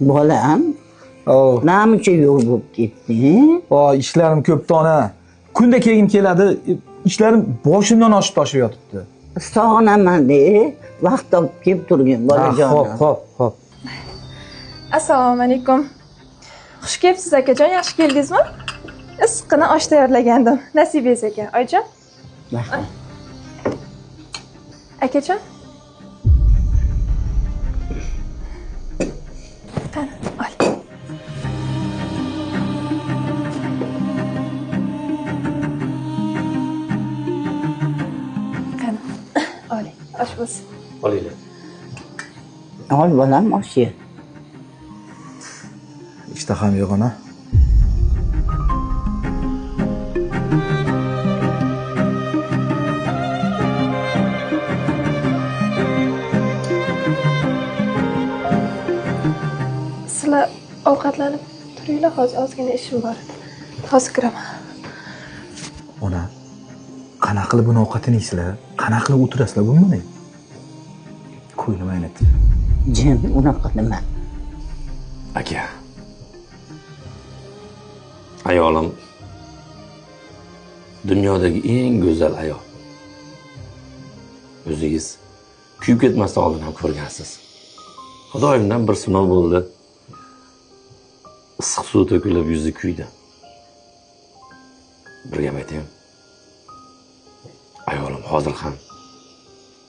Bolam, namuncha yo'q bo'lib ketding? Ishlarim ko'p ona. Kunda kelgim keladi, ishlarim boshimdan oshib toshib yotibdi. Sog'inaman-de, vaqt topib kelib turgin, bolajonim. Xo'p, xo'p, xo'p. Assalomu alaykum. Xush kelibsiz akajon, yaxshi keldingizmi? Issiqqina osh tayyorlagandim. Nasibingiz ekan, oyijon. Rahmat. Akajon. Qani, ol. Qani, oling, osh bo'lsin. Olinglar. Ol bolam, osh ye. Ishtaham yo'q ona. Sizlar ovqatlanib turinglar, hozir ozgina ishim bor edi. Hozir kiraman. Ona, qanaqa qilib buni ovqatini yeysizlar? Qanaqa qilib o'tirasizlar bu bilan? Ko'nglim aynidi. Jim, unaqa nima? Aka. Ayolim dunyodagi eng go'zal ayol. O'zingiz kuyib ketmasdan oldin ham ko'rgansiz. Xudoyimdan bir sinov bo'ldi. Issiq suv to'kilib yuzi kuydi. Bir gap aytayim. Ayolim hozir ham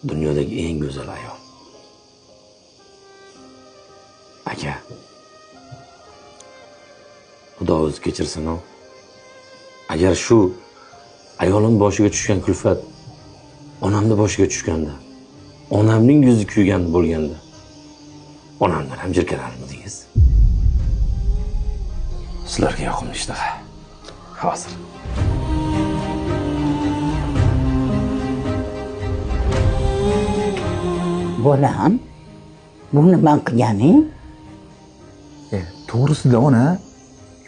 dunyodagi eng go'zal ayol. Aka, Xudo o'zi kechirsin-o. Agar shu ayolim boshiga tushgan kulfat onamning boshiga tushganda, onamning yuzi kuygan bo'lganda, onamdan ham jirkanarmidingiz? Sizlarga yoqimli ishtaha. Hozir. Bolam, bu nima qilganing? To'g'risida ona,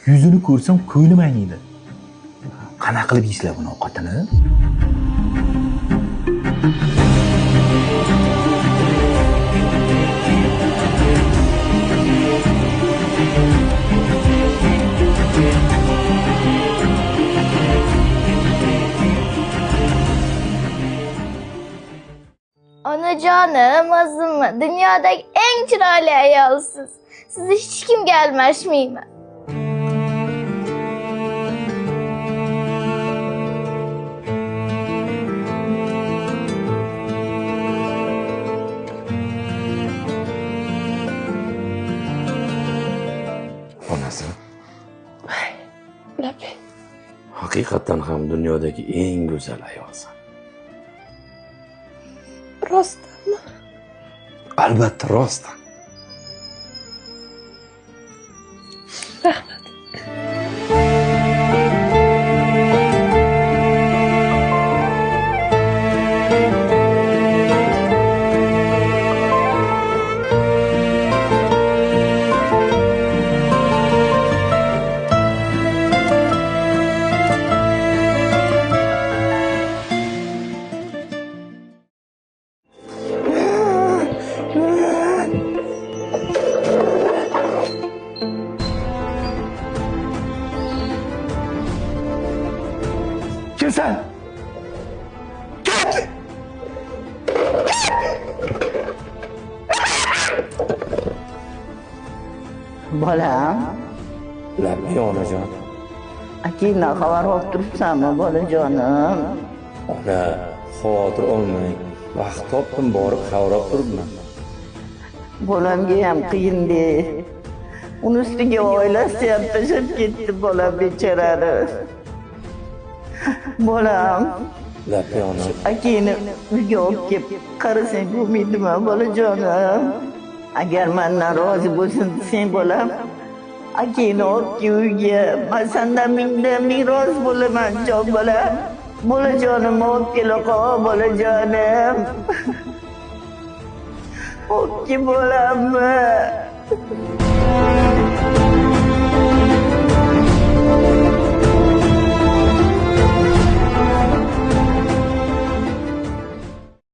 yuzini ko'rsam ko'nglim ayniydi. Qanaqa qilib yeysizlar buni ovqatini? Onajonim, o'zimmi, dunyodagi eng chiroyli ayolsiz. Sizni hech kimga almashmayman. Onasi. Labbay. Haqiqatan ham dunyodagi eng go'zal ayolsan. Rostdanmi? Albatta rostdan. Rahmat. Kimsan? Ket! Bolam. Labbay onajon. Akangdan xabar olib turibsanmi, bolajonim? Ona, xavotir olmang. Vaqt topdim, borib xabar olib turibman. Bolamga ham qiyin-de. Uni ustiga oilasi ham tashlab ketdi bolam bechorani. Bolam. Labbay ona. Akangni uyga olib kelib qarasang bo'lmaydimi, bolajonim? Agar mendan rozi bo'lsin desang bolam, akangni olib kel uyga. Men sendan mingdan ming rozi bo'laman, jon bolam. Bolajonim olib kela qol, bolajonim. Olib kel bolamni.